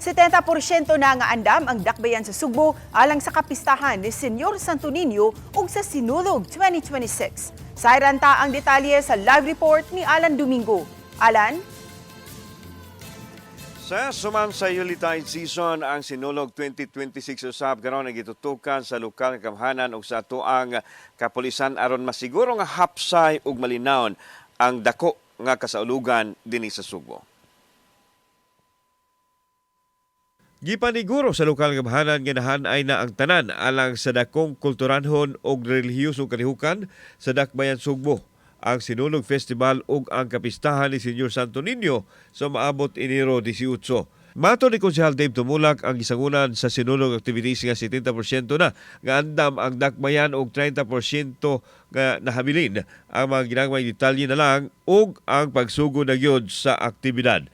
70% na nga andam ang dakbayan sa Sugbo alang sa kapistahan ni Senyor Santo Niño ug sa Sinulog 2026. Sayran ta ang detalye sa live report ni Alan Domingo. Alan? Sa suman sa Yuletide season, ang Sinulog 2026 usab karon ang gitutukan sa lokal nga gamhanan ug sa atoang kapulisan aron masiguro nga hapsay ug malinawon ang dako nga kasaulugan dinhi sa Sugbo. Gipaniguro sa lokal nga gamhanan nga nahanay na ang tanan alang sa dakong kulturanhon ug relihiyosong kalihukan sa Dakbayan Sugbo, ang Sinulog Festival ug ang kapistahan ni Senyor Santo Niño sa maabot Enero 18. Matod ni Konsehal Dave Tumulak, ang gisangunan sa Sinulog activities nga 70% na nga andam ang dakbayan ug 30% nga nahabilin ang mga ginagmay detalye na lang ug ang pagsugod na gyud sa aktibidad.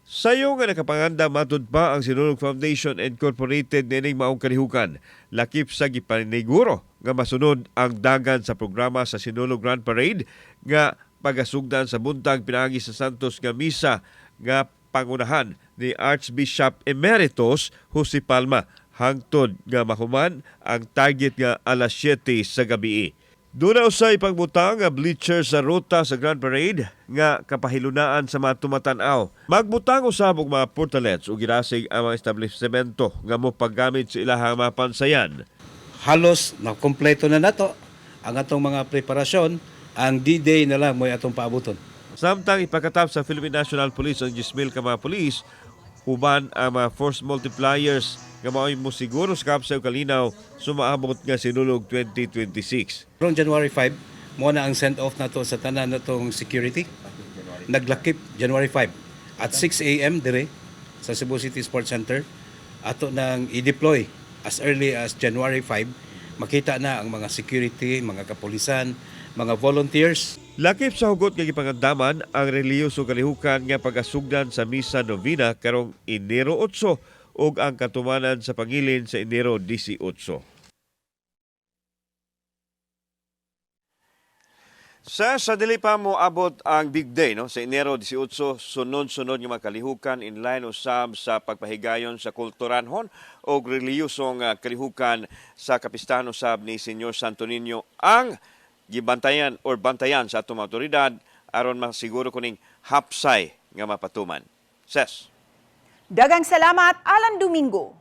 Sayo nga nakapanganda matud pa ang Sinulog Foundation Incorporated niining maong kalihukan. Lakip sa gipaniguro nga masunod ang dagan sa programa sa Sinulog Grand Parade nga pagasugdan sa buntag pinaagi sa Santos nga misa nga pangunahan ni Archbishop Emeritus Jose Palma hangtod nga mahuman ang target nga alas 7 sa gabi. Duna usay ipangbutang nga bleacher sa ruta sa Grand Parade nga kapahilunaan sa mga tumatan-aw. Magbutang usab og mga portalets ug girasig ang mga establishmento nga mo paggamit sa ilahang mga pansayan. Halos na kompleto na nato ang atong mga preparasyon. Ang D-Day na lang mo'y atong paabuton. Samtang ipakatap sa Philippine National Police ang 10,000 ka mga pulis uban ang mga force multipliers nga mao'y mosiguro sa kapsay ug kalinaw sumaabot nga Sinulog 2026. Karong January 5, mo na ang send off nato sa tanan natong security. Naglakip January 5 at 6 a.m. dire sa Cebu City Sports Center. Ato nang i-deploy as early as January 5. Makita na ang mga security, mga kapulisan, mga volunteers. Lakip sa hugot nga gipangandaman ang relihiyoso kalihukan nga pagasugdan sa misa novena karong Enero 8 ug ang katumanan sa pangilin sa Enero 18. Sa dili pa mo abot ang big day, no, sa Enero 18, sunod-sunod nga mga kalihukan in line usab sa pagpahigayon sa kulturanhon og relihiyosong kalihukan sa kapistahan usab ni Senyor Santo Niño ang gibantayan or bantayan sa atong mga otoridad aron masiguro kuning hapsay nga mapatuman. Ses. Daghang salamat, Alan Domingo.